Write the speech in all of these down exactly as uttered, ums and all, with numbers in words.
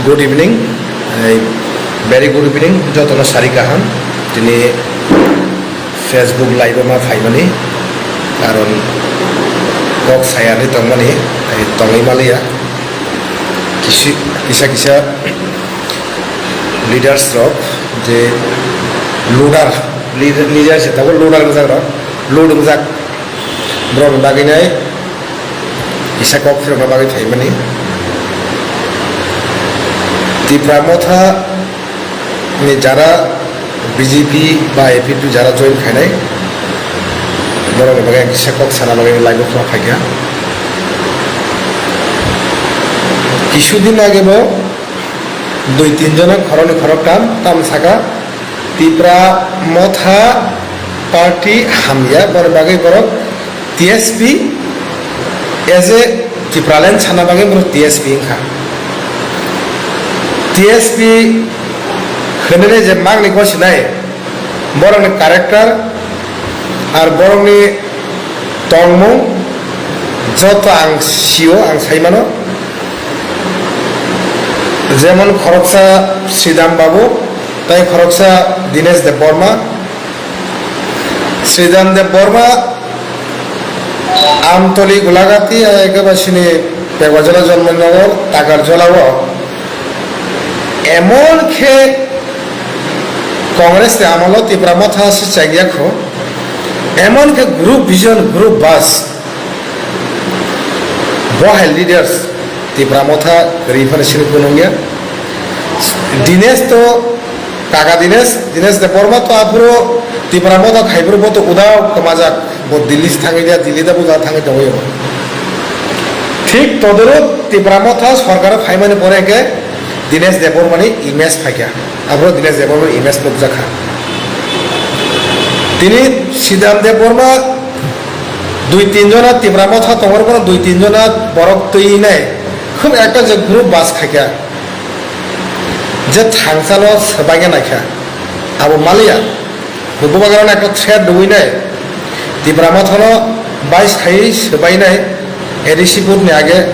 Good evening, eh, very good evening, jotono sari kaham. Tini Facebook live o ma phaimani, karon kok sayani tongmani, eh, tongwi maliya. Kisi-, kisa kisa leaders rok je loader, leader, leader se tabuk loader wngjak rok, load wngjak. Borokni bagwi nai kisa kok phirokna bagwi phaimani. Tipra Motha ni jara B J P ba A P P jara join khainai, borokni bagwi ang kisa kok sana bagwi live o phano phaikha. Kisudin age bo dui tin jona khoroknwi khoroktham tam saka Tipra Motha party hamya, boni bagwi borok T S P, as a Tipraland sana bagwi borok T S P wngkha. T S P hwnwi je mangni gosinai, borokni character ar borokni tongmung joto ang sio, ang saimano. Jemon khoroksa Sridham Babu, tai khoroksa Dinesh Debbarma. Sridham Debbarma Amtoli Gulagati, ekeba sini Pegwajala Janmanagar, Takarjala o. Emon khe Congress ni amolo Tipra Motha se chengya kho. Emon khe group vision, group bus. Bo hai leaders Tipra Motha kwrwi phano sini kunungya. Dinesh to kaka Dinesh, Dinesh Debbarma to aphuru Tipra Motha khaiphuru bo to udao kwmajak, bo Delhi se thangwi dia, Delhi da buja thangwi tongwi. Thik todoruk Tipra Motha sorkar phaimani pore ke Dinesh Debbarma ni image phaikha. Aphuru Dinesh Debbarma ni image nukjakha. Tini Sridham Debbarma dui tin jona Tipra Motha tongor bono dui tin jona borok twi nai khub ekta je group bus khaikha, je thangsano swbaina naikha, abo maliya. Bubagrano ekta threat rwinai, Tipra Mothano bais khaiwi swbainai A D C vote ni age,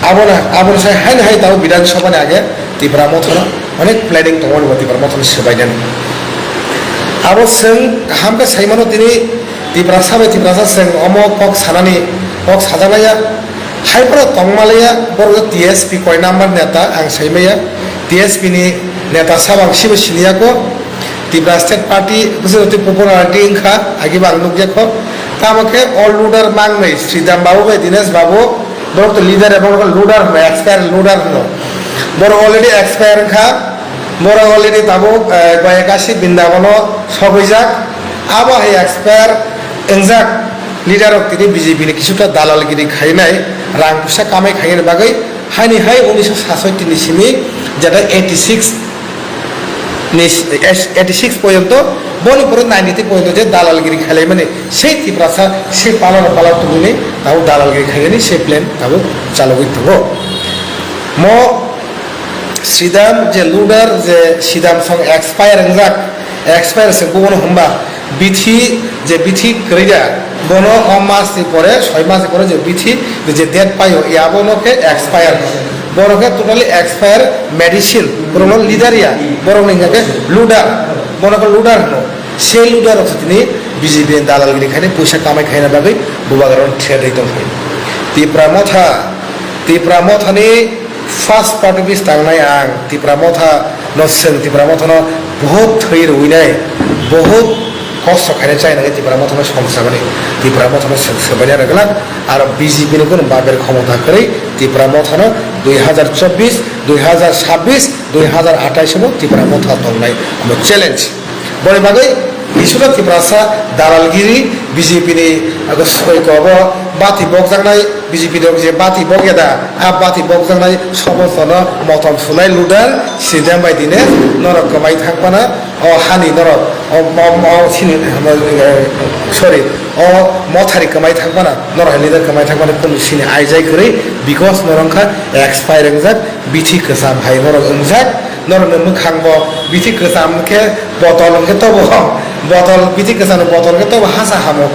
abono, abono sai haino hai tabo Bidhan Sabha ni age Tipra Mothano onek planning tongmani bo Tipra Mothano swbainani. Abo chwng kaham khe saimano tini Tiprasa bai Tiprasa chwng omo kok sanani kok sajaknaiya. Hai phano tongmaliya, borok T S P koi number neta ang saimaya, T S P ni neta sabo ang sibo siniya ko, Tipra State Party bwswk twi popularity wngkha, agi bo ang nukya kho. Tamo khe o loader mangnwi Sridham Babu bai Dinesh Babu, borok to leader ebo borok loader hwno, expert loader hwno. Borok already expert wngkha, borok already tabuk, eh, Goyakasi Brindabono sogwijak, abo hai expert wngjak. Leader rok tini B J P ni kisuta dalalgiri khainai, rang puisa kamai khainani bagwi, haini hai unisho sasotti ni simi jeta eighty six ni, eighty six porjonto, boni pore ninety three porjonto je dalalgiri khailaimani, sei Tiprasa, sei palaro palak tubuni tabuk dalalgiri khainani sei plan tabuk chalogwi tongo. Mo Sridham je loader je Sridham song expire wngjak, expire se bubono hwnba bithi je bithi kwrwi da, bono o mas ni pore, soi mas ni pore je bithi je date paio, ya bono khe expire. Bono khe totally expire medicine, borokno leader ya, borokni hwnka khe loader, bono khe loader hwno. Sei loader rok tini B J P ni dalalgiri khaini puisa kamai khaina bagwi bubagrano threat ri tongkha. Tipra Motha, Tipra Mothani first party office tangnai ang, Tipra Motha no chwng Tipra Motha no bohut thwi rwinai, bohut kosto khainai chainai Tipra Motha no somsabani, Tipra Motha no chwng swbaina rwgwlak, aro B J P ni kunu baber khomota kwrwi Tipra Motha no dui hazar chobbish, dui hazar sabbish, dui hazar athais bo Tipra Motha tongnai omo challenge. Boni bagwi kisuda Tiprasa dalalgiri B J P ni, ah, soi kobo bati bokjaknai, B J P ni je bati bokya da, a bati bokjaknai somostono motom sunai loader Sridham bai Dinesh norok kwmai thangpana, o hani norok, o, o, o sini, sorry, o Mothani kwmai thangpana, norok hai leader kwmai thangpana kunu sini aijai kwrwi, because norok wngkha expire wngjak, bithi kwcham hai norok wngjak, norokni mwkhango bithi kwcham khe botol hwnkhe tobo, botol, bithi kwchamni botol khe tobo hasa hamo.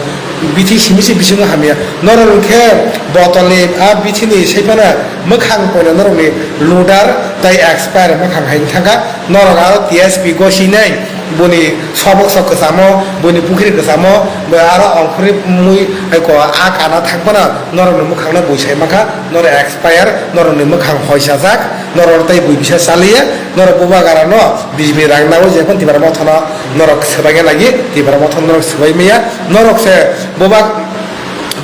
Bithi simi se bisingo hamya. Norok hwnkhe botolni a bithini saiphano mwkhang poino norokni loader tei expire mwkhang hai thangkha. Norok aro T S P gosinai boni sobok sok kwchamo, boni pukhri kwchamo, bo aro ongkhorwi mui ko a kana thangphano norokni mwkhangno bui sai mankha. Norok expire, norokni mwkhang hoisajak, norok tei bui bisa chaliya, norok bubagarano bijni rang nawi jephano Tipra Mothano norok swbaina lagi, Tipra Mothano norok swbai maya, norok se bubak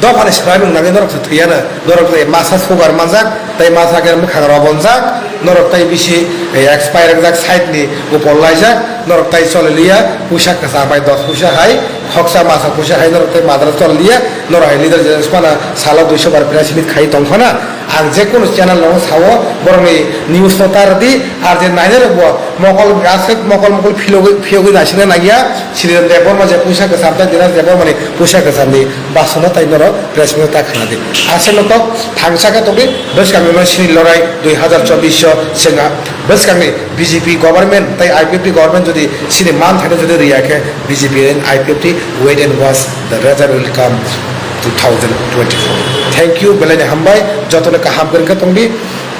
dophani swbai mung nangwi norok se thwiyano, norok se masa sugar manjak, tei masa khe mwkhang robonjak, norok tei bisi expire wngjak, side ni upor laijak, norok tei choli liya, puisa kwcham bai dos puisa hai, khoksa masa puisa hai norok tei madra choli liya, norok hai leader je phano salo duiso bar price meet khai tong phano, ang je kunu channel no sao, borokni news no ta rwdi, ar je nainai rok bo mokol aswk mokol mokol phiyogwi, phiyogwi naisingna nangya, Sridhar Debbarma je puisa kwcham tei Dinesh Debbarmani puisa kwchamni basono tei norok press meet ta khna di. Aswk no tok thangsa khe tongdi bwskangni no sini lorai dui hazar chobbish o chengha bwskangni B J P government tei I P F T government jodi sini man thani jodi riya khe B J P and I P F T wait and watch the result will come two thousand twenty-four. Thank you, belai ni hambai, jotono kaham kwrwng khe tongdi,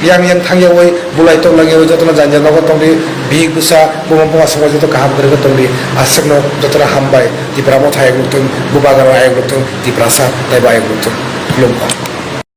yang yang thangyawi, bulai tong lagyawi, jotono janja nogo tongdi, bihik bwsa, buma buma songwi joto kaham kwrwng khe tongdi, aswkno jotono hambai, Tipra Motha ayok rwktwng, Bubagra ayok rwktwng, Tiprasa taibo ayok rwktwng, khulumkha.